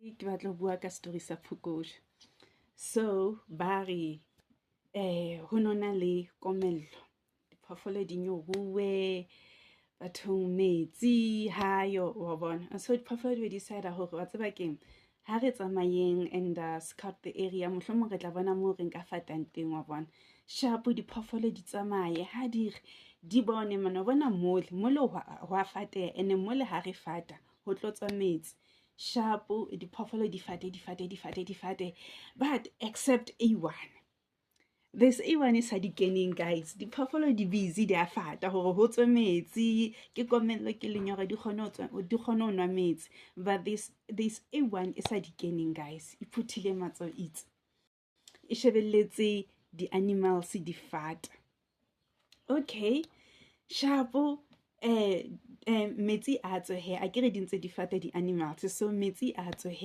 Ke batla ho bua ka story sa phokojwe. So ba re ho no na le komello, diphoofolo di nyoruwe, bathong metsi hayo wa bona. So diphoofolo di be decide hore wa tseba keng, ha re tsamayeng and scout the area, mohlomong re tla bona moo re nka fatang teng wa bona. Sharp diphoofolo di tsamaye ha di re di bone mane wa bona mole, mole hwa fateha ene mole ha re fata ho tlo tswa metsi. Sharp diphoofolo di fate di fate di fate di fate, but except a one. There's a one e sa di keneng, guys. Diphoofolo di busy di a fata hore ho tswe metsi, ke komello, ke lenyora, di kgone ho tswa, di kgone ho nwa metsi. But this a one e sa di keneng, guys. E phuthile matsoho itse. E shebelletse di-animals di fata. Okay, sharp metsi a tswe he, akere di ntse di fata di-animals, so metsi a tswe he.